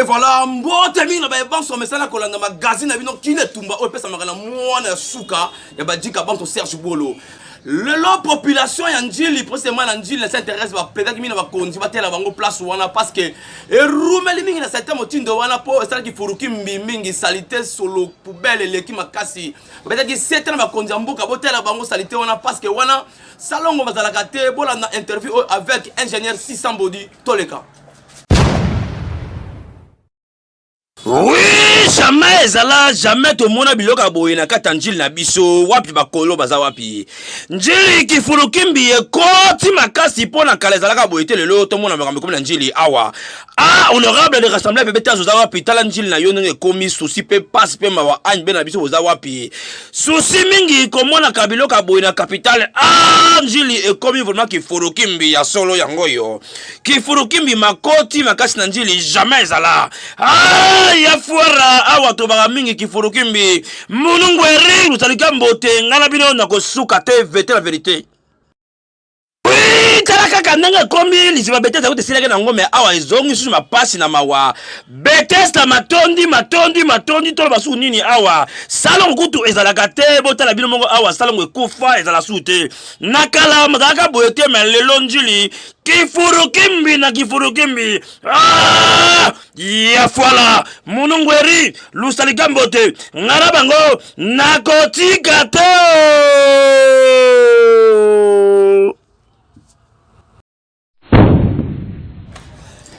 voilà, mbote mingi na baye banso mesana kolanda magazine na bino kina etumba oyo epesamaka na mwana ya suka ya badika banso Serge Bolo. Lelo population ya Njili, précisément na Njili na Sainte Thérèse, baplaidaki mingi na bakonzi batela bango place wana parce que erumeli mingi na salite motindo wana mpo esalaki furuki mbi mingi, salite solo poubelle eleki makasi. Babetaki sete na bakonzi ya mboka botela bango salite wana parce que wana salongo bazalaka te. Bolanda interview oyo avec ingénieur 600 Bodi Toleka. Oui, jamais ezala jamais tomona biloko ya boye na kati ya njili na biso. Wapi bakolo baza wapi? Njili kifulukimbi ekoti makasi mpo na kala ezalaka boye te. Lelo tomona makambo ekomi na njili awa. Ah, honorable de rassembler bebe tazo oza wapi? Tala njili na yo ndenge ekomi, souci mpe pasi mpe mawa. Anyi mpe na biso boza wapi? Souci mingi komonaka biloko ya boye na capitale. Ah, njili ekomi vraiment kifulukimbi ya solo yango oyo. Kifurukimbi makoti makasi na njili jamais ezala. Ah, ya fuara awa tobaka mingi kifurukimbi munungweri lusalika mbote ngai na bino nakosuka te vete la verite. Oui, tala kaka ndenge ekomi liziba betesa kutu esilaki na ngome awa ezongi susu mapasi na mawa betesa matondi matondi matondi toloba suku nini awa salongo kutu ezalaka te botala bino moko awa salongo ekufa ezala suku te na kala mazalaka boye te me lelo njili kifurukimbi na kifurukimbi ah! ya fwala munungweri lusalikambo te nga na bango nakotika te.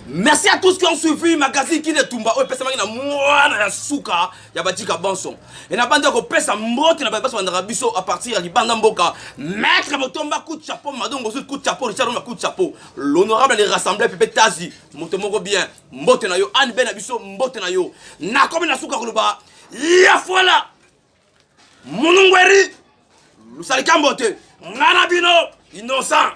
Merci à tous qui ont suivi magazine Kine Tumba oyo epesamaki na mwana ya suka ya batika bonson. E na bandi ya kopesa mbote na bato bandaka biso à partir ya libanda mboka. Maître Motomba coup de chapeau, Madongo Zut coup de chapeau, Richard Roma coup de chapeau. L'honorable les rassemblés Pepe Tazi, moto moko bien. Mbote na yo, Anne Ben na biso mbote na yo. Nakomi na suka koloba ya fola. Munungweri lusalika mbote nga na bino innocent.